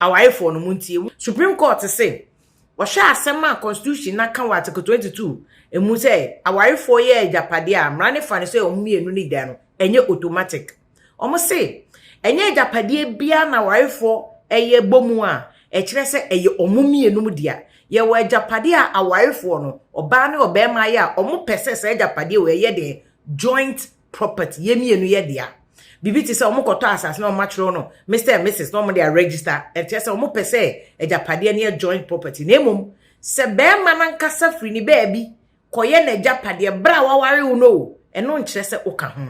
Awarefoɔ no montie. Supreme Court se wɔhwɛ asɛm a constitution no aka wɔ Article 22 mu sɛ awarefoɔ yɛ agyapadeɛ a mmara no fa no sɛ wɔn mmienu no da no, ɛnyɛ automatic. Wɔn se ɛnyɛ agyapadeɛ biara na awarefoɔ ɛyɛ bɔ mu a ɛkyerɛ sɛ ɛyɛ wɔn mmienu mu dea. Yɛwɔ agyapadeɛ a awarefoɔ no, ɔbaa ne ɔbarima ayɛ a wɔn pɛ sɛ saa agyapadeɛ wɔ ɛyɛ deɛ joint property, yɛ mmienu yɛ dea. Biribi te sɛ wɔn kɔtɔ asase na wɔn atwerɛ no Mr and Mrs na wɔn de aregister, ɛkyerɛ sɛ wɔn pɛ sɛ agyapadeɛ no yɛ joint property. Na mmom sɛ barima nankasa firi ne baabi kɔyɛ n'agyapadeɛ bere a waware wo no, ɛno nkyerɛ sɛ woka ho.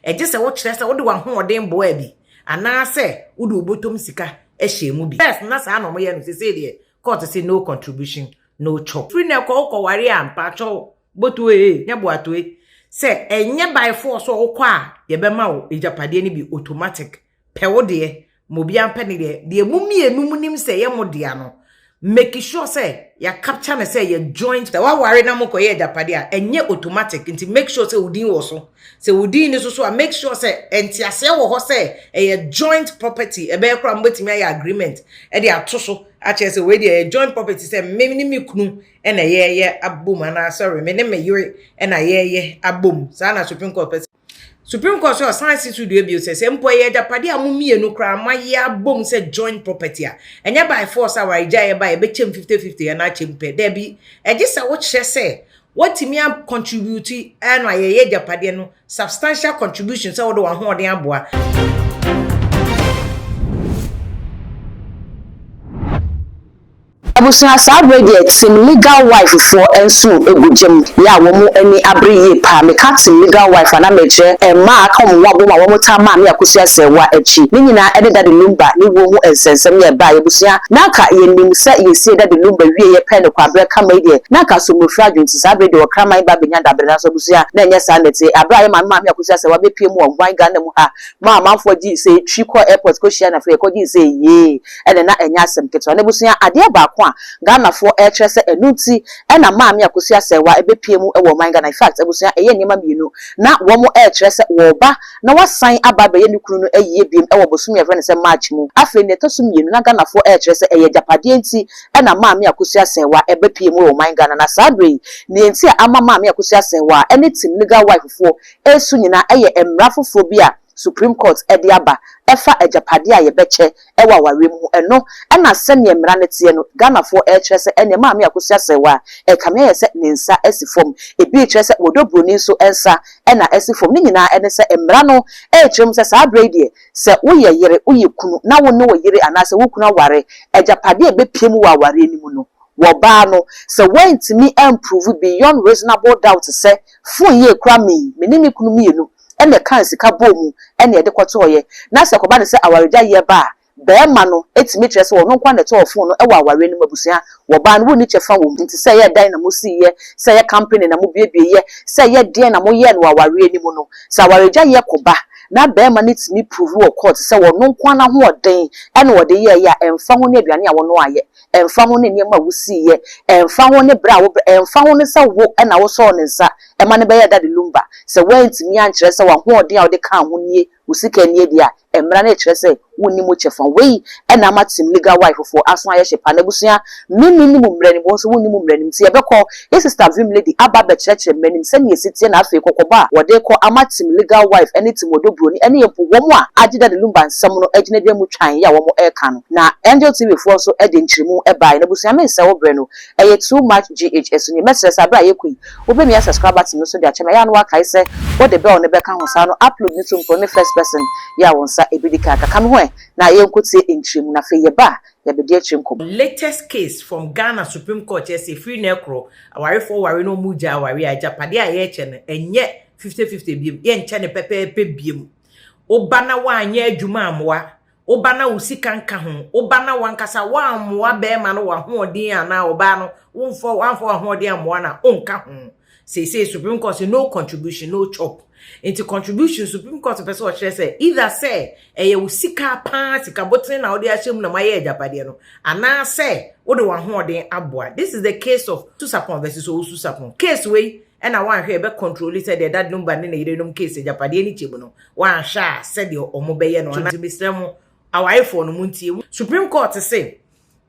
Ɛgye sɛ wokyerɛ sɛ wode w'ahoɔden boa bi anaasɛ wode wo bɔtɔm sika hyɛ mu bi. First na saa na wɔyɛ no, sesei deɛ court say no contribution, no chop. Firi na ɛkɔ wokɔware a mpakyɛw botoe ee nyɛ boatoe sɛ ɛnyɛ by force wokɔ a yɛbɛma wo agyapadeɛ no bi automatic. Pɛ wo deɛ ma obiara mpɛ ne deɛ. Deɛ mu mmienu mu nim sɛ ɛyɛ mo dea no, make sure sɛ yɛ capture no sɛ yɛ joint. Sɛ waware na mokɔyɛ agyapadeɛ a, ɛnyɛ automatic, nti make sure sɛ wo din wɔ so. Sɛ wo din ni so so a, make sure sɛ nteaseɛ wɔ hɔ sɛ ɛyɛ joint property. Ɛbɛyɛ koraa mobɛtumi ayɛ agreement ɛde ato so akyerɛ sɛ wei deɛ ɛyɛ joint property, sɛ me ne me kunu ɛna yɛyɛ abom, anaa sorry, me ne me yere ɛna yɛyɛ abom. Saa na Supreme Court pɛ. Supreme Court sɛ ɔsan si so dua bio sɛ sɛ mpo ɛyɛ agyapadeɛ a mo mmienu koraa moayɛ abom sɛ joint property a, ɛnyɛ by force a waregya yɛ ba yɛbɛkyɛm 50-50 ɛna akyɛm pɛ. Daabi, ɛgye sɛ wokyerɛ sɛ wɔtumi acontribute ɛno a yɛyɛ agyapadeɛ no, substantial contribution, sɛ wode w'ahoɔden aboa. Abusua, saa berɛ deɛ Team Legal Wife foɔ nso gu gyam yɛ a wɔn ani abere yie paa. Meka Team Legal Wife a, na mekyerɛ mmaa a aka wɔn ho abom a wɔn taa Maame Akosua Serwaa akyi. Ne nyinaa ne Daddy Lumba ne wuo ho nsɛnsɛm yɛ ɛbaeɛ. Abusua, na anka yɛnim sɛ yɛsie Daddy Lumba wieeɛ pɛ no kwaberɛ kama yi deɛ, na anka asomdwoeɛ adwene nti saa berɛ deɛ ɔkraman ba bɛnya dabere. Nanso abusua, na ɛnyɛ saa na ɛte. Aberɛ a yɛ maame Maame Akosua Serwaa bɛpue mu wɔ Nguan Ghana mu ha ma amanfoɔ gyee sɛ twi kɔɔ airport kɔhyia no, afei yɛkɔgyee sɛ yee, ɛna na ɛnyɛ asɛm ketewa. Na abusua, adeɛ baako a Ghanafoɔ ɛrekyerɛ sɛ ɛno nti ɛna Maame Akosua Serwaa ɛbɛpue mu wɔ ɔman Ghana, in fact abusua, ɛyɛ nneɛma mmienu na wɔn ɛrekyerɛ sɛ wɔreba na wasan aba abɛyɛ ne kunu no ayie biem wɔ bosome a yɛfrɛ no sɛ March mu. Afei nea ɛtɔ so mmienu, na Ghanafoɔ ɛrekyerɛ sɛ ɛyɛ agyapadeɛ nti ɛna Maame Akosua Serwaa ɛbɛpue mu wɔ ɔman Ghana. Na saa berɛ yi, nea nti a ama Maame Akosua Serwaa ɛne Team Legal Wife foɔ ɛresu nyinaa ɛyɛ mmara foforɔ bi a Supreme Court de aba ɛfa agyapadeɛ a yɛbɛkyɛ wɔ awareɛ mu ho. Ɛno na sɛdeɛ mmara no teɛ no, Ghanafoɔ rekyerɛ sɛ ɛneɛ Maame Akosua Serwaa ɛrekame ayɛ sɛ ne nsa asi fam. Ebi rekyerɛ sɛ Wɔdɔ Buroni nso nsa na asi fam. Ne nyinaa ne sɛ mmara no rekyerɛ mu sɛ saa berɛ yi deɛ, sɛ woyɛ yere, woyɛ kunu na wo ne wo yere anaasɛ wo kunu aware, agyapadeɛ a ɛbɛpue mu wɔ awareɛ no mu no, wɔ ɔbaa no, sɛ woantumi amprove beyond reasonable doubt sɛ phone yi ekura me yi, me ne me kunu mmienu na ɛkaa sika bɔɔ mu na yɛde kɔtɔeɛ, na sɛ ɛkɔba no sɛ awaregyaeɛ ba a, barima no tumi kyerɛ sɛ ɔno nko ara na ɛtɔɔ phone no wɔ awareɛ no mu. Abusua, wɔ ɔbaa no wonni kyɛfa wɔ mu. Nti sɛ ɛyɛ dan na mosiiɛ, sɛ ɛyɛ company na mobuebueeɛ, sɛ ɛyɛ deɛn na moyɛɛ no wɔ awareɛ no mu no, sɛ awaregyaeɛ kɔba na barima no tumi prove wɔ court sɛ ɔno nko ara n'ahoɔden na ɔde yɛeɛ a, ɛmfa ho ne aduane a wɔnoaeɛ, ɛmfa ho ne nneɛma a wosiiɛ, ɛmfa ho ne berɛ a wobrɛ, ɛmfa ho ne sɛ wo na wosɔɔ ne nsa ma no bɛyɛɛ Daddy Lumba, sɛ woantumi ankyerɛ sɛ w'ahoɔden a wode kaa ho nie, wo sika nie deɛ a, mmara no rekyerɛ sɛ wonni mu kyɛfa. Wei na ama Team Legal Wife foɔ aso ayɛ hye paa. N'abusua, me menni mu mmara nim, wo nso wonni mu mmara nim, nti yɛbɛkɔ yɛ Sister Vim Lady aba abɛkyerɛkyerɛ mmara nim sɛdeɛ ɛsi teɛ, na afei kɔkɔbɔ a wɔde rekɔ ama Team Legal Wife ne Team Odo Broni ne mpo wɔn a agye Daddy Lumba nsɛm no agyinagyina mu twann a wɔreka no. Na Angel TV foɔ nso de nkyerɛmu baeɛ. N'abusua, mensɛe wo berɛ no, ɛyɛ too much GH so nie. Mɛsrɛ sɛ aberɛ a yɛkɔ yi, wobɛmia subscribe button no so de akyɛ me. Ɛyɛ a na woakae sɛ wode bell no bɛka ho, saa no upload no to mpo ne first person yɛ a wo nsa ɛbɛdi kan aka. Ka me ho ɛ na yɛnkɔtie nkyerɛmu no, afei yɛba a yɛabɛdi akyire nkɔmmɔ. Latest case from Ghana Supreme Court kyerɛ sɛ ɛfiri nnɛ korɔ, awarefoɔ ware na wɔn gyae aware a, agyapadeɛ a yɛrekyɛ no ɛnyɛ 50-50 biom, yɛnkyɛ no pɛpɛɛpɛ biom. Woba na woanyɛ adwuma ammoa, woba na wo sika nka ho, woba na wankasa woammoa bɛrima no w'ahoɔden anaa ɔbaa no womfa wamfa w'ahoɔden ammoa no a, wonka ho. Seesei Supreme Court sɛ no contribution, no chop. Nti contribution, Supreme Court pɛ sɛ ɔkyerɛ sɛ either sɛ ɛyɛ wo sika paa, sika botene na wode ahyɛ mu na moayɛ agyapadeɛ no, anaasɛ wode w'ahoɔden aboa. This is the case of Susapon versus Owusu Sapon. Case wei ɛna wanhwɛ ɛbɛ control sɛ deɛ Daddy Lumba ne ne yerenom case agyapadeɛ no kyɛ mu no, wanhwɛ a sɛdeɛ ɔmo bɛyɛ no. Nti mesrɛ mo, Awarefoɔ no, montie. Supreme Court se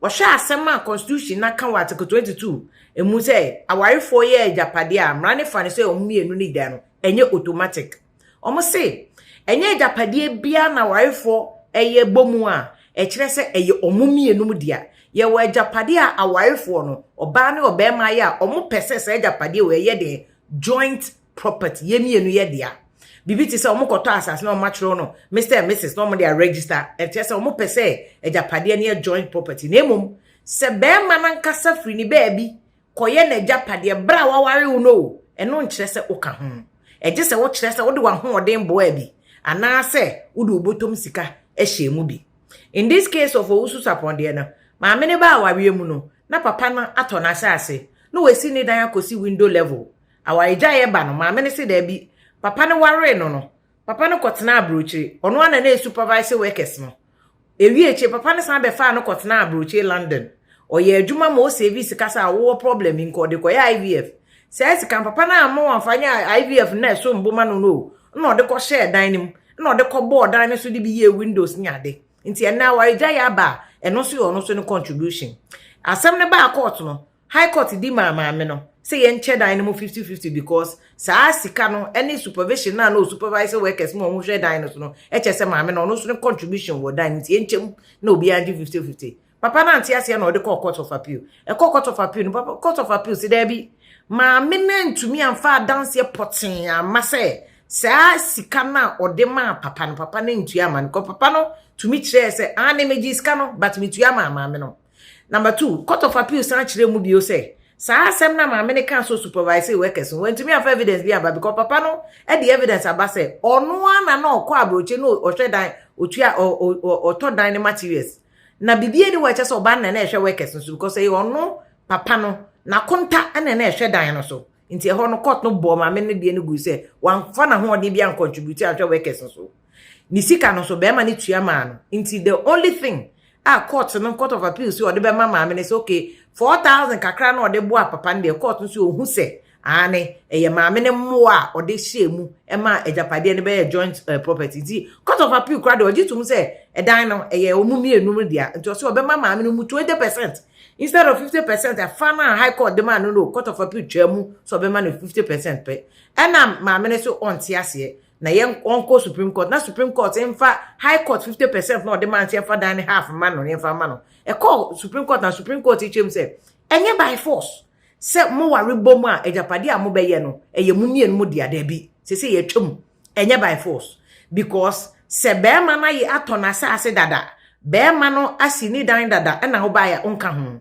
wɔhwɛ asɛm a Constitution na ka wɔ Article 22 emu sɛ awarefoɔ yɛ agyapadeɛ a, mmara ne fa no sɛ wɔn mmienu ne da no, ɛnyɛ automatic. Wɔn se ɛnyɛ agyapadeɛ biara na awarefoɔ ɛyɛ bɔ mu a ɛkyerɛ sɛ ɛyɛ wɔn mmienu mu dea. Yɛwɔ agyapadeɛ a awarefoɔ no, ɔbaa ne ɔbarima yɛ a, wɔn pɛ sɛ saa agyapadeɛ wɔ ɛyɛ deɛ joint property, yɛ mmienu yɛ dea. Biribi te sɛ wɔn kɔtɔ asase na wɔn atwerɛ no Mr and Mrs na wɔn de aregister, ɛkyerɛ sɛ wɔn pɛ sɛ agyapadeɛ no yɛ joint property. Na emom sɛ barima nankasa firi ne baabi kɔyɛ n'agyapadeɛ bere a waware wo no, ɛno nkyerɛ sɛ woka ho. Ɛgye sɛ wokyerɛ sɛ wode w'ahoɔden boa bi anaasɛ wode wo bɔtɔm sika hyɛ mu bi. In this case of Owusu Sapɔn deɛ no, maame ne ba awareɛ mu no, na papa no atɔ n'asase na wasi ne dan akɔsi window level. Awaregyaeɛ ba no, maame ne se daabi, papa no waree no, papa no kɔtena aburokyire, ɔno ana na supervise workers no. Ewie akyire, papa no san bɛfaa no kɔtena aburokyire London. Ɔyɛ adwuma ma ɔsave sika sɛ awowɔ problem nka ɔde kɔyɛ IVF. Saa sika papa no amma wɔmfa nyɛ IVF na ɛso mboma no, na ɔde kɔhyɛɛ dan no mu, na ɔde kɔbɔɔ dan no so de bi yɛ windows ne ade. Nti ɛnɛ awaregyaeɛ aba a, ɛno nso yɛ ɔno nso ne contribution. Asɛm no baa court no, High Court di maa maame no sɛ yɛnkyɛ dan no mu 50-50 because saa sika no ne supervision na o supervise workers mu a wɔn hwɛ dan no so no, ɛkyɛ sɛ maame no, ɔno nso ne contribution wɔ dan no, nti yɛnkyɛ mu na obiara gye 50-50. Papa no ante aseɛ na ɔde kɔɔ Court of Appeal. Ɛkɔ Court of Appeal no, papa Court of Appeal si daabi, maame no ntumi amfa adanseɛ pɔtee ama sɛ saa sika no a ɔde maa papa no, papa no ntua ama no kɔ. Papa no tumi kyerɛɛ sɛ ane megye sika no, but metua maa maame no. Number two, Court of Appeal san kyerɛ mu bio sɛ saa asɛm na maame ne ka so supervise workers no, wɔntumi afa evidence bi aba because papa no de evidence aba sɛ ɔno ana na ɔkɔ aburokyi no, ɔhwɛ dan, otua, ɔtɔ dan ne materials na biribi ani wɔ ɛkyɛ sɛ ɔbaa na na ɛhwɛ workers no so because ɛyɛ ɔno papa no n'akonta ɛna na ɛhwɛ dan no so. Nti ɛhɔ no, court no bɔ maame no deɛ no gu sɛ wamfa n'ahoɔden bi ancontribute ahwɛ workers no so, ne sika no so bɛrima no tua maa no. Nti the only thing a court no, Court of Appeal si ɔde bɛma maame no sɛ okay, 4,000 kakra na ɔde boa papa no deɛ, court nso ohu sɛ aane, ɛyɛ maame no mmoa a ɔde hyɛ mu ɛma agyapadeɛ no bɛyɛ joint property. Nti Court of Appeal kora deɛ, ɔgye tom sɛ ɛdan no ɛyɛ ɔmu mmienu mu dea, nti ɔsɛ ɔbɛma maame no mu 20% instead of 50% ɛfa no a High Court de ma no. Court of Appeal twaa mu sɛ ɔbɛma no 50% pɛ, ɛna maame no so ɔnte aseɛ na yɛn ɔnkɔ Supreme Court na Supreme Court mfa High Court 50% na ɔde ma nti ɛfa dan ne half ma no, yɛmfa ma no. Ɛkɔ Supreme Court na Supreme Court kyerɛ mu sɛ ɛnyɛ by force sɛ mo ware bɔ mu a, agyapadeɛ a mobɛyɛ no ɛyɛ mu mmienu mu dea. Daabi, sɛ yɛtwa mu, ɛnyɛ by force because sɛ bɛrima no ayɛ atɔ n'asase dada, bɛrima no asi ne dan dada, ɛna wobaeɛ wonka ho.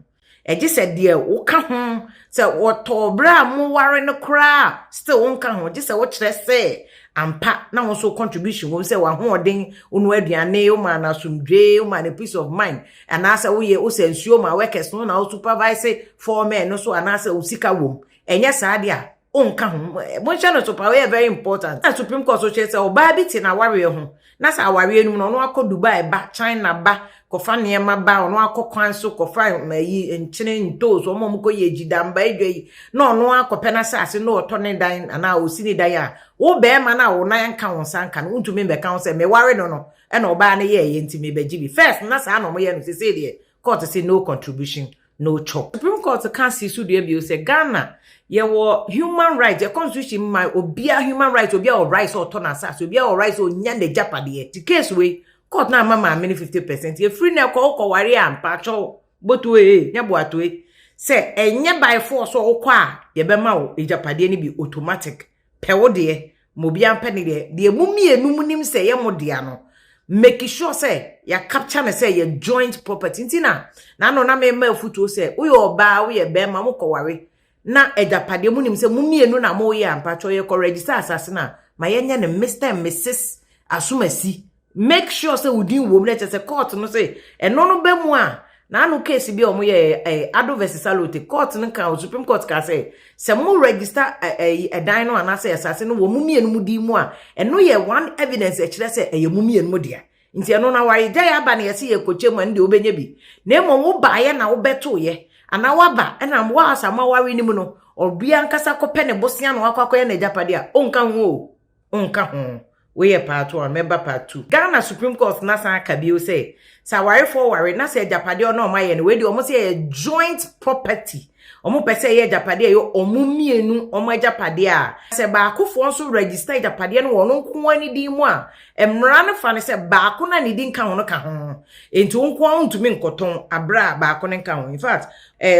Ɛgye sɛ deɛ woka ho sɛ wɔtɔɔ berɛ a moware no koraa, still wonka ho, gye sɛ wokyerɛ sɛ ampa na wo nso contribution wɔ sɛ w'ahoɔden, wo aduane, woma no asomdwee, woma no peace of mind, anaasɛ woyɛ wosɛ nsuo ma workers no na wo supervise foremen no so, anaasɛ wo sika wɔ mu. Ɛnyɛ saa deɛ a, wonka ho. Monhyɛ no so pa, wɔyɛ very important. Na Supreme Court so kyerɛ sɛ ɔbaa bi te n'awareɛ ho na sɛ awareɛ no mu no, ɔno akɔ Dubai ba, China ba, kɔfa nneɛma ba, ɔno akɔ kwan so kɔfa ayi nkyene, ntoos, wɔn a wɔkɔ yɛ gyidamba adwa yi, na ɔno akɔpɛ n'asase na ɔtɔ ne dan anaa osi ne dan a, wo bɛrima no a wo nan nka wo nsa nka no, wontumi mbɛka ho sɛ meware no, ɛna ɔbaa no yɛɛyɛ nti mebɛgye bi. First na saa na ɔmoyɛ no, sesei deɛ court say no contribution, no chop. Supreme Court ka si so dua bio sɛ Ghana yɛwɔ human right, yɛ Constitution ma obia human right, obia wɔ right sɛ ɔtɔ n'asase, obia wɔ right sɛ onya n'agyapadeɛ. Ti case wei, court na ama maame no 50%. Efiri na ɛkɔ wokɔ ware a, mpakyɛw botoe ee nyɛ boatoe sɛ ɛnyɛ by force ɔwokɔ a yɛbɛma wo agyapadeɛ no bi automatic. Pɛ wo deɛ ma obiara mpɛ ne deɛ. Deɛ mu mmienu mu nim sɛ ɛyɛ mo dea no, make sure sɛ yɛ capture no sɛ yɛ joint property. Nti na n'ano na mema afutuo sɛ woyɛ ɔbaa, woyɛ bɛrima, mokɔware na agyapadeɛ mu nim sɛ mo mmienu na moyɛ a, mpakyɛw, yɛkɔ register asase no a, ma yɛnyɛ no Mr and Mrs Asomasi. Make sure sɛ wo din wɔ mu na kyerɛ sɛ court no sɛ ɛno no bɛ mu a, n'ano case bi a wɔn yɛ Ado versus Salote, court no ka, Supreme Court ka sɛ mo register ɛ ɛdan no anaasɛ asase no wɔ mo mmienu mu din mu a, ɛno yɛ one evidence ɛkyerɛ sɛ ɛyɛ mo mmienu mu dea. Nti ɛno na ware gya yɛ aba na yɛsɛ yɛ kɔkyɛ mu a, ɛno deɛ wobɛnya bi. Na mmom wobaeɛ na wobɛtoyɛ anaa waba ɛna woasa ma ware no mu no, ɔbea nkasa kɔpɛ ne bosea na wakɔ akɔyɛ n'agyapadeɛ a, ɔnka ho o, ɔnka ho. Wei yɛ part one, mɛba part two. Ghana Supreme Court na san aka bio sɛ awarefoɔ ware na sɛ agyapadeɛ ɔno ɔmo ayɛ no, wei deɛ ɔmo sɛ ɛyɛ joint property, ɔmo pɛ sɛ ɛyɛ agyapadeɛ a ɛyɛ ɔmo mmienu ɔmo agyapadeɛ a, sɛ baakofoɔ nso register agyapadeɛ no wɔ ɔno nko ara ne din mu a, mmara no fa no sɛ baako na ne din ka ho no ka ho. Nti wo nko ara ntumi nkɔtɔn abere a baako no nka ho. In fact,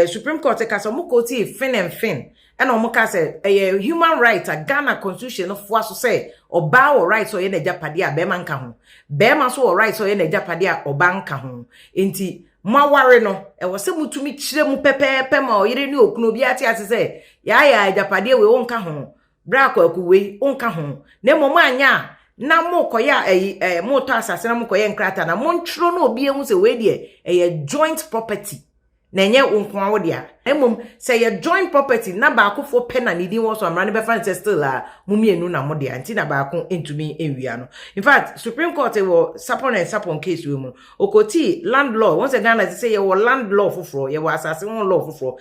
Supreme Court ka sɛ ɔmo kɔ Finn and Finn, ɛna ɔmo ka sɛ ɛyɛ human right a Ghana Constitution no foa so sɛ ɔbaa wɔ right sɛ ɔyɛ n'agyapadeɛ a bɛrima nka ho, bɛrima nso wɔ right sɛ ɔyɛ n'agyapadeɛ a ɔbaa nka ho. Nti mo aware no, ɛwɔ sɛ mutumi kyerɛ mu pɛpɛɛpɛ ma ɔyere ne okunu obi ate ase sɛ yɛayɛ agyapadeɛ wei, wonka ho, bere akwaku wei wonka ho. Na mmom anya a na mokɔyɛ ɛyi motɔ asase na mokɔyɛ nkrataa na montwerɛ no, obi ehu sɛ wei deɛ ɛyɛ joint property na ɛnyɛ wo nko ara wo dea. Mmom sɛ yɛ joint property na baakofoɔ pɛ na ne din wɔ so, amara no bɛfa no sɛ still a mo mmienu na mo dea, nti na baako ntumi nwia no. In fact, Supreme Court wɔ Sapon and Sapon case wɔ mu, okoti land law. Wɔn sɛ Ghana ti sɛ yɛwɔ land law foforɔ, yɛwɔ asase ho law foforɔ,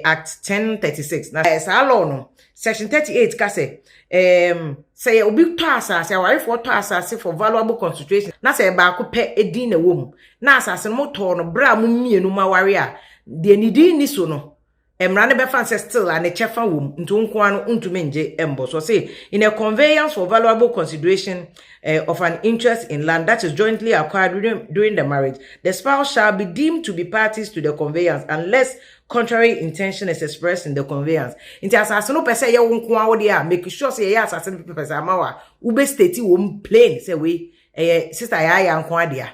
Act 1036. Na saa law no section 38 ka sɛ sɛ yɛ obi tɔ asase, awarefoɔ tɔ asase for valuable consideration, na sɛ baako pɛ edin na ɛwɔ mu na asase no mo tɔɔ no bere a mo mmienu mo aware a, deɛ ne din ni so no, mmara no bɛfa sɛ still a ne kyɛfa wɔ mu, nti nko ara no ntumi ngye mbɔ so. Say in a conveyance for valuable consideration of an interest in land that is jointly acquired during the marriage, the spouse shall be deemed to be parties to the conveyance unless contrary intention is expressed in the conveyance. Nti asase no pɛ sɛ ɛyɛ wo nko ara wo deɛ a, make sure sɛ yɛyɛ asase no pɛpɛ sɛ ama wo a, wobɛ state wɔ mu plain sɛ wei ɛyɛ sister Yɛayɛ nko adea,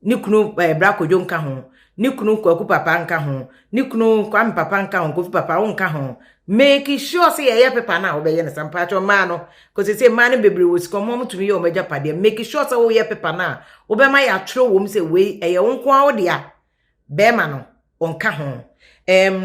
ne kunu bra Kodwo nka ho, ne kunu Kwaku papa nka ho, ne kunu Kwame papa nka ho, Kofi papa wo nka ho. Make sure sɛ yɛyɛ pepa no a, wobɛyɛ no sɛ mpakyɛ mmaa no kɔsɛ sɛ mmaa no bebree wɔ sika, ɔmo tumi yɛ ɔmo agyapadeɛ. Make sure sɛ woyɛ pepa no a, wobɛma yɛatwerɛ wɔ mu sɛ wei ɛyɛ wo nko ara wo dea, bɛrima no ɔnka ho.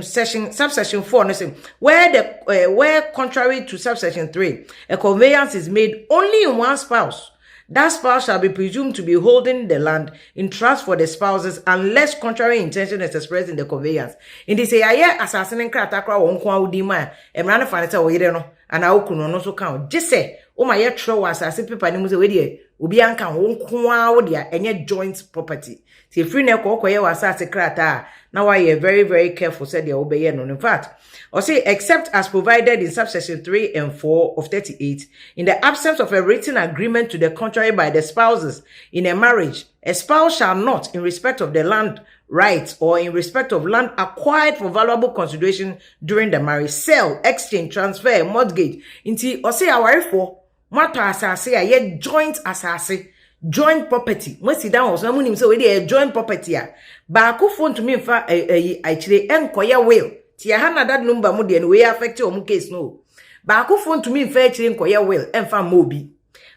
Section subsection 4 no say where contrary to subsection 3 a conveyance is made only in one spouse, that spouse shall be presumed to be holding the land in trust for the spouses unless contrary intention is expressed in the conveyance. Nti sɛ yɛayɛ asase no nkrataa koraa wɔ nko a wodi mu a, mmara no fa no sɛ wo yere no anaa wo kunu no nso ka ho, gye sɛ woma yɛtwerɛ wɔ asase pepa no mu sɛ wei deɛ obi anka ho, wo nko ara wo deɛ, ɛnyɛ joint property. Nti efiri na ɛkɔ wokɔyɛ wɔ asase krataa a, na wayɛ very very careful sɛdeɛ wobɛyɛ no. In fact, ɔse except as provided in subsection 3 and 4 of 38, in the absence of a written agreement to the contrary by the spouses in a marriage, a spouse shall not, in respect of the land rights or in respect of land acquired for valuable consideration during the marriage, sell, exchange, transfer, mortgage. Nti ɔse awarefoɔ moatɔ asase a yɛ joint asase, joint property, moasi dan wɔ so na monim sɛ wei deɛ yɛ joint property a, baakofoɔ ntumi mfa ɛyi akyire ɛnkɔyɛ will. Ti ɛha na Daddy Lumba mu deɛ no, wei affect wɔn case no o. Baakofoɔ ntumi mfa akyire nkɔyɛ will ɛmfa mma obi,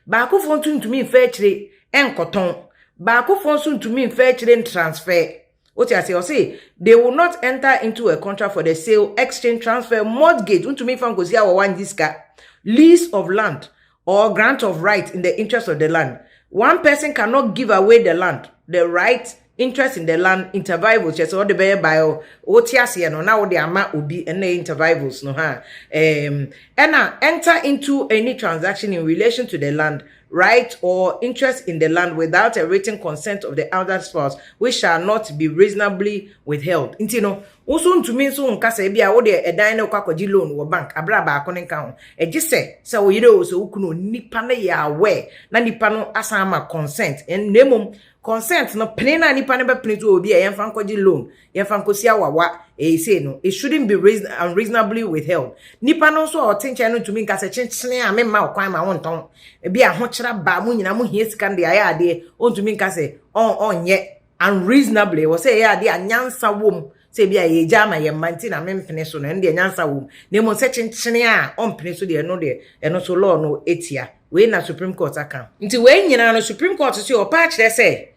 baakofoɔ nso ntumi mfa akyire ɛnkɔtɔn, baakofoɔ nso ntumi mfa akyire ntransfer. Wote ase? Ɔse they will not enter into a contract for the sale, exchange, transfer, mortgage, ntumi mfa nkosi awɔ wangye sika, lease of land or grant of right in the interest of the land. One person cannot give away the land, the right, interest in the land inter vivos, kyerɛ sɛ wɔde bɛyɛ bio, wote aseɛ no, na wode ama obi, ɛna inter vivos no ha ɛna enter into any transaction in relation to the land, right or interest in the land without a written consent of the other spouse, which shall not be reasonably withheld. Nti no nso ntumi nso nka sɛ ebi a wode ɛdan no kɔ akɔgye loan wɔ bank abere a baako ne nka ho. Ɛgye sɛ wo yere o, sɛ wo kunu, nipa no yɛ aware na nipa no asan ama consent. Na mmom consent no pene na nipa no bɛpene so obi a yɛmfa nkɔgye loan, yɛmfa nkɔsi awawa ɛyɛ no, it shouldn't be unreasonably withheld. Nipa no nso a ɔte nkyɛn no ntumi nka sɛ kyenkyene a memma ɔkwan ma wontɔn. Ebi ahokyerɛ ba mo nyinaa mo hia sika no de ayɛ adeɛ, ɔntumi nka sɛ ɔnyɛ unreasonably. Wɔ sɛ ɛyɛ adeɛ a nyansa wɔ mu sɛ ebi a yɛgya ama yɛn mma nti na mempene so no, ɛno deɛ nyansa wɔ mu. Na mmom sɛ kyenkyene a ɔmpene so deɛ, ɛno deɛ ɛno nso law no etia. Wei na Supreme Court aka. Nti wei nyinaa no, Supreme Court so ɔpa akyerɛ sɛ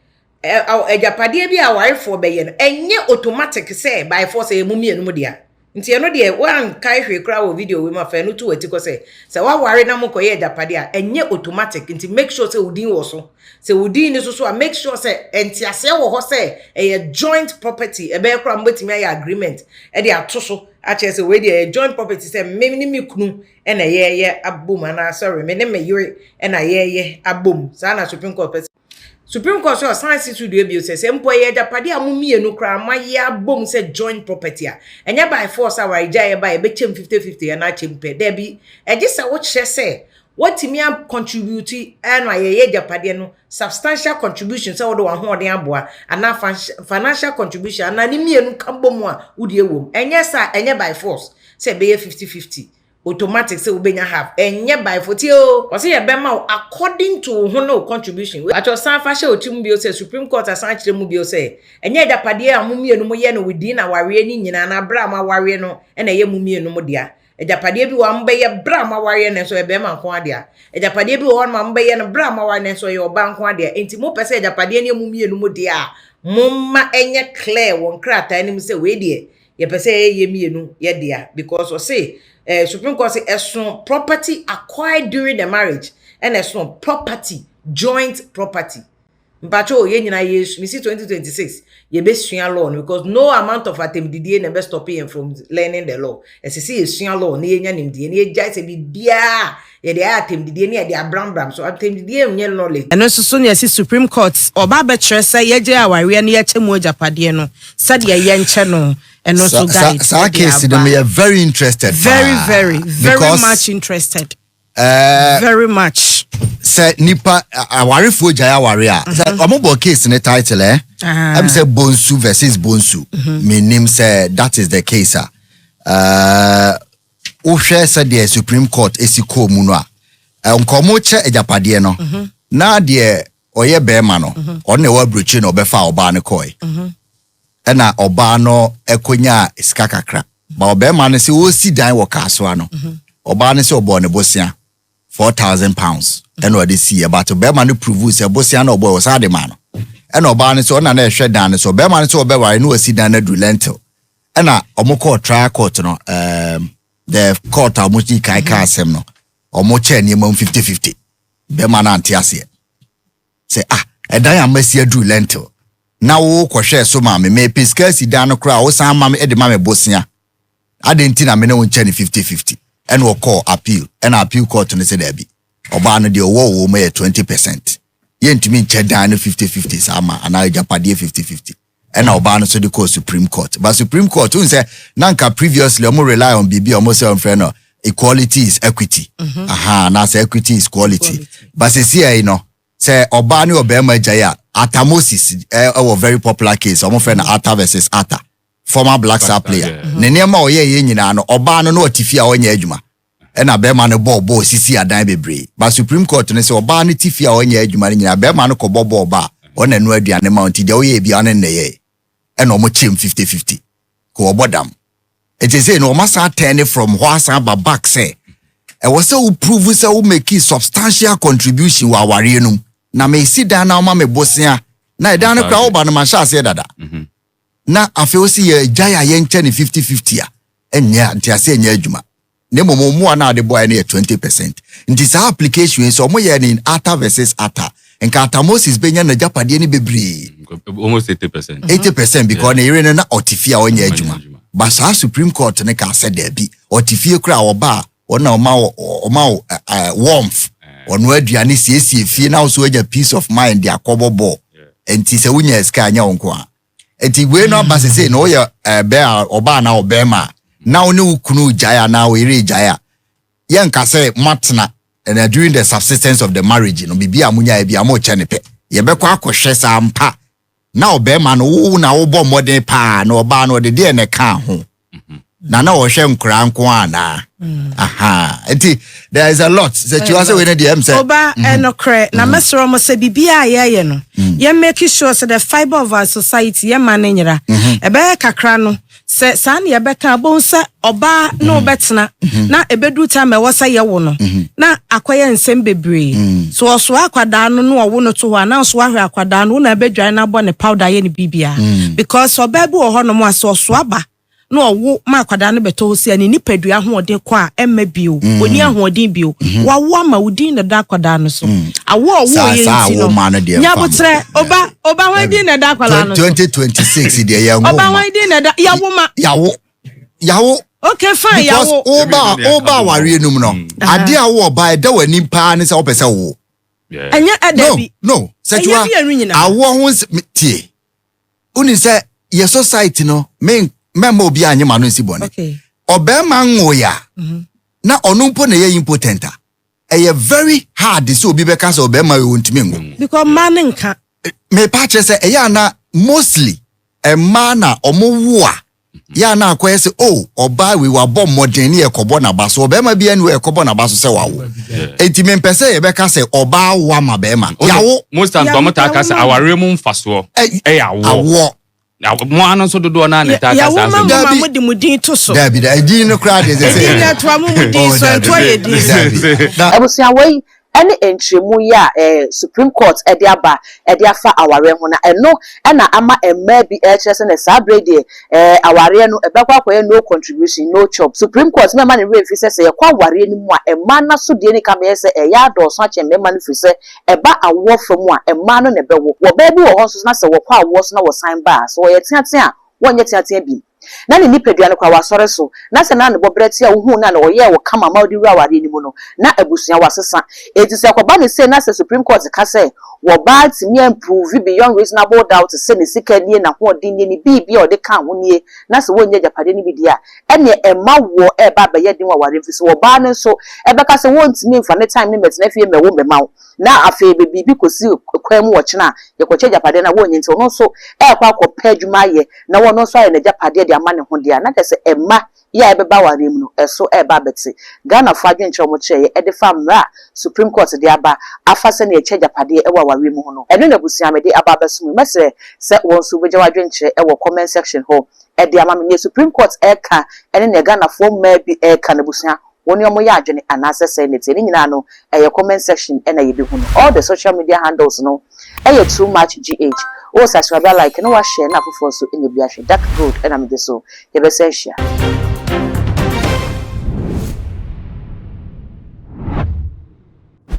agyapadeɛ bi a awarefoɔ bɛyɛ no, ɛnyɛ automatic sɛ by force ɛyɛ mu mmienu mu dea. Nti ɛno deɛ, woankae hwee koraa wɔ video wei mu afa ɛno to w'ati kɔ sɛ woaware na mokɔyɛ agyapadeɛ a, ɛnyɛ automatic. Nti make sure sɛ wo din wɔ so. Sɛ wo din ni so so a, make sure sɛ ɛnteaseɛ wɔ hɔ sɛ ɛyɛ joint property. Ɛbɛyɛ koraa mobɛtumi ayɛ agreement ɛde ato so akyerɛ sɛ wei deɛ, ɛyɛ joint property, sɛ me ne me kunu ɛna yɛyɛ abom, anaa sorry, me ne me yere ɛna yɛyɛ abom. Saa na Supreme Court pɛ. Supreme Court sɛ ɔsan si so dua bio sɛ mpo ɛyɛ agyapadeɛ a mo mmienu koraa moayɛ abom sɛ joint property a, ɛnyɛ by force a waregya yɛ ba yɛbɛkyɛm 50-50 ɛna akyɛm pɛ. Daabi, ɛgye sɛ wokyerɛ sɛ wɔtumi a contribute ɛna yɛyɛ agyapadeɛ no, substantial contribution, sɛ wode w'ahoɔden aboa anaa financial contribution anaa ne mmienu ka bɔ mu a wode wɔ mu. Ɛnyɛ saa, ɛnyɛ by force sɛ ɛbɛyɛ 50-50 automatic sɛ wobɛnya half. Ɛnyɛ by force o. Ɔsɛ yɛbɛma wo according to wo ho ne wo contribution. Atɔ san fa hyɛ otirim bio sɛ Supreme Court asan kyerɛ mu bio sɛ ɛnyɛ agyapadeɛ a mo mmienu mo yɛ no within awareɛ no nyinaa na abere a mo awareɛ no ɛna ɛyɛ mo mmienu mo dea. Agyapadeɛ bi wɔ a mobɛyɛ berɛ a moawareɛ no nso ɛyɛ bɛrima nko adea. Agyapadeɛ bi wɔ hɔ nom a mobɛyɛ no berɛ a moawareɛ no nso ɛyɛ ɔbaa nko adea. Nti mopɛ sɛ agyapadeɛ no yɛ mo mmienu mo dea a, momma ɛnyɛ clear wɔ nkrataa no mu sɛ wei deɛ, yɛpɛ sɛ ɛyɛ mmienu yɛ dea, because ɔse Supreme Court sɛ ɛso property acquired during the marriage ɛna ɛso property, joint property. Mpatwa o, yɛn nyinaa yɛ misi 2026 yɛbɛsua law no, because no amount of atɛmdidie na ɛbɛ stop yɛn from learning the law. Ɛsɛ sɛ yɛsua law na yɛnya nimdeɛ na yɛgyae sɛ biribiara yɛde ayɛ atɛmdidie ne yɛde abrambram so. Atɛmdidie nyɛ knowledge. Ɛno nso so ne yɛsi Supreme Court ɔba abɛkyerɛ sɛ yɛgye awareɛ no, yɛkyɛ mu agyapadeɛ no sɛdeɛ yɛnkyɛ no, ɛno nso guide. Saa case no, meyɛ very interested. Very, very, very much interested. Very much. Sɛ nipa awarefoɔ gyae aware a, sɛ ɔmo bɔ case ne title sɛ Bonsu versus Bonsu. Menim sɛ that is the case a wohwɛ sɛdeɛ Supreme Court esi kɔɔ mu no a, nkɔmɔ kyɛ agyapadeɛ no na deɛ ɔyɛ bɛrima no, ɔno na ɛwɔ aburokyire na ɔbɛfa ɔbaa no kɔɛ, ɛna ɔbaa no ɛkɔnya sika kakra ba. Ɔbɛrima no sɛ ɔsi dan wɔ Kaasoa no, ɔbaa no sɛ ɔbɔɔ ne bosea £4,000 ɛna ɔde si yɛ, but bɛrima no prove sɛ bosea na ɔbɔ ɔsan de ma no. Ɛna ɔbaa no sɛ ɔna na ɛhwɛ dan no so. Ɔbɛrima no sɛ ɔbɛware na wasi dan no aduru lintel. Ɛna ɔmo kɔɔ trial court no, the court a ɔmo kyi kan ka asɛm no, ɔmo kyɛɛ nneɛma mu 50-50. Bɛrima no ante aseɛ sɛ, ah, ɛdan a masi aduru lintel na wo kɔhwɛ so maame mepɛ sika asi dan no koraa, wosan ma me de ma me bosea ade, nti na me ne wo nkyɛ ne 50-50. Ɛna ɔkɔɔ appeal, ɛna appeal court no sɛ daabi, ɔbaa no deɛ ɔwɔ wɔ mu yɛ 20%, yɛntumi nkyɛ dan no 50-50 saa ma anaa agyapadeɛ 50-50. Ɛna ɔbaa no so de kɔɔ Supreme Court. But Supreme Court n sɛ na nka previously ɔmo rely on biribi a ɔmo sɛ ɔmfrɛ no equality is equity. Aha, anaasɛ equity is quality. But sɛsi yi no, sɛ ɔbaa ne ɔbarima gyae a, Arthur Moses ɛwɔ very popular case ɔmo frɛ no Arthur versus Arthur, former Black Star player. Ne nneɛma a ɔyɛ yɛ nyinaa no, ɔbaa no na ɔte fie a ɔnyɛ adwuma, ɛna bɛrima no bɔɔ bɔɔl sisi adan bebree. But Supreme Court no sɛ ɔbaa no ti fie a ɔnyɛ adwuma no nyinaa, bɛrima no kɔbɔ bɔɔl ba a, ɔna no aduane ma wo, nti deɛ ɔyɛ bi ɔne nnɛyɛ. Ɛna ɔmo kyɛm 50-50 kò ɔbɔ dam. Nti sɛ no ɔmo asan turn from hɔ asan ba back sɛ ɛwɔ sɛ wo prove sɛ wo make substantial contribution wɔ awareɛ no mu, na mesi dan na ɔma me bosea na ɛdan no koraa woba no mahyɛ aseɛ dada, na afei wosi yɛ gyae a yɛnkyɛ ne 50-50 a, ɛnyɛ ntease, ɛnyɛ adwuma. Na mmom mmoa no a ade boaeɛ no yɛ 20%. Nti saa application yi sɛ ɔmo yɛ no in Arthur versus Arthur, nka Arthur Moses bɛnya n'agyapadeɛ no bebree. Almost 80%. 80%, because ne yere no na ɔte fie a ɔnyɛ adwuma. But saa Supreme Court ne ka sɛ daabi, ɔte fie koraa a, ɔba a, ɔna ɔma wo warmth, ɔno aduane, siesie fie, na wo anya peace of mind de akɔbɔ bɔɔl. Nti sɛ wonya sika, anyɛ wo nko a. Nti wei no aba sese na woyɛ ɛbɛ a ɔbaa na ɔbɛrima a na wo ne wo kunu gyae anaa wo yere gyae a, yɛnka sɛ moatena ɛna during the subsistence of the marriage no, biribi a monyaeɛ bi a mokyɛ ne pɛ. Yɛbɛkɔ akɔhwɛ saa mpa na ɔbɛrima no wo na wobɔ mmɔden paa, na ɔbaa no ɔde deɛ na ɛka ho na ɔhwɛ nkoraa nko anaa. Aha, nti there is a lot sɛ tiwa sɛ wei no deɛ sɛ Ɔba, ɛnokorɛ na mɛsrɛ mo sɛ biribiaa a yɛyɛ no, yɛ make sure sɛ the fibre of our society yɛma no nyera. Ɛbɛyɛ kakra no sɛ saa ne yɛbɛka abɔhu sɛ ɔbaa ne wobɛtena na ɛbɛduru time a ɛwɔ sɛ yɛwo no na akɔyɛ nsɛm bebree so. Ɔsoa akwadaa no na ɔwo no to hɔ anaa ɔsoa ahwɛ akwadaa no, wo na ɛbɛdware no, abɔ ne powder, yɛ ne biribiaa, because ɔbaa bi wɔ hɔnom a sɛ ɔsoa ba na ɔwo ma akwadaa no bɛtɔ hɔ si a ne nipadua ahoɔden kɔ a ɛmma bio ɔni ahoɔden bio wawo ama wo din na da akwadaa no so awo a ɔwo yɛ Saa nti awo no ma no deɛ mfa nyabotrɛ ma. ɔba ɔba hwan din na ɛda akwadaa no so 2026 deɛ yɛnwo ɔba ma hwan din na ɛda yawo ma yawo yawo okay fine because yawo woba woba awareɛ no mu no adeɛ a wowɔ ba ɛda w'anim paa ne sɛ wopɛ sɛ wo ɛnyɛ ɛda no bi no sɛtiwa Ɛnyɛ mmienu nyinaa. awoɔ ho tie woni sɛ yɛ society no men mɛma obi anyɛ ma no nsi bɔne okay ɔbɛrima nwoeɛ a na ɔno mpo na ɛyɛ impotent a ɛyɛ very hard sɛ obi bɛka sɛ ɔbɛrima wei ɔntumi nwo. Because mmaa ne nka. Mepa kyerɛ sɛ ɛyɛ ana mostly mmaa na ɔmo wo a yɛ ana akɔyɛ sɛ o ɔbaa wei wabɔ mmɔden ne yɛkɔbɔ n'aba so ɔbɛrima bi ɛnu yɛkɔbɔ n'aba so sɛ wawo eti mempɛ sɛ yɛbɛka sɛ ɔbaa wo ama bɛrima yawo. Most times wɔn taa ka sɛ awareɛ mu mfasoɔ ɛyɛ awoɔ. Awoɔ. Mo ano nso dodoɔ naa na taa ka yawo saa ma asɛm. mo ma Dabi. mo de mo din to so. Dabi da edin no koraa deɛ sɛ Edin no ɛtoa mo mo din Oh, so dabi. ɛtoa yɛ din so. Dabi. Na Abusua, wei ne nkyerɛmu yi a eh, Supreme Court de aba de afa awareɛ ho na ɛno na ama mmaa bi rekyerɛ sɛ na saa berɛ yi deɛ eh, awareɛ no ɛbɛkɔ akɔyɛ no contribution, no chop. Supreme Court mɛma ne werɛ mfi sɛ sɛ yɛkɔ awareɛ no mu a mmaa no asodie no ka bɛyɛ sɛ ɛyɛ adɔɔso akyɛn mmarima no firi sɛ ɛba awoɔ fa mu a mmaa no na ɛbɛwo. Wɔ baa bi wɔ hɔ nso na sɛ wɔkɔ awoɔ so na wɔsan ba a sɛ wɔyɛ teatea a wɔnyɛ teatea bio. Na ne nipadua no koraa wasɔre so, na sɛ na ne bɔberɛ te a wohuu no a na ɔyɛɛ wo kama ma wode wuraa awareɛ no mu no, na abusua wasesa. Enti sɛ ɛkɔba no sei na sɛ Supreme Court ka sɛ wɔbaa tumi amprove beyond reasonable doubt sɛ ne sika nie, n'ahoɔden nie, ne biribi a ɔde kaa ho nie, na sɛ wɔnnya agyapadeɛ no bi deɛ a, ɛnneɛ ɛmma woɔ ɛreba abɛyɛ den wɔ awareɛ mu, firi sɛ wɔbaa no nso ɛbɛka sɛ wɔntumi mfa ne time no mmɛtena fie mmɛwo mmɛma wo, na afei bɛ biribi kɔsi kwan mu ɔkyena a yɛkɔkyɛ agyapadeɛ no a wɔnnya nti ɔno nso ɛrekɔ akɔpɛ adwuma ayɛ na ɔno nso ayɛ n'agyapadeɛ de ama ne ho deɛ a na kyerɛ sɛ mma yi a ɛbɛba awareɛ mu no ɛso ɛreba abɛte. Ghanafoɔ adwenkyerɛ a wɔkyerɛeɛ ɛde fa mmara a Supreme Court de aba afa sɛdeɛ yɛkyɛ agyapadeɛ ɛwɔ awareɛ mu ho no ɛno na abusua mede aba abɛso mu yi. Mɛsrɛ sɛ wo nso wobɛgya w'adwenkyerɛ ɛwɔ comment section hɔ ɛde ama me. Neɛ Supreme Court ɛreka ɛne neɛ Ghanafoɔ mmaa bi ɛreka no abusua Wo ne ɔmo yɛ adwene anaasɛ sɛn na ɛteɛ? Ne nyinaa no ɛyɛ comment section na yɛbɛhu no. All the social media handles no ɛyɛ too much GH. Wo subscribe a like na wa share na afoforɔ nso anya bi ahwɛ. Dark Gold na megye so. Yɛbɛsan ahyia.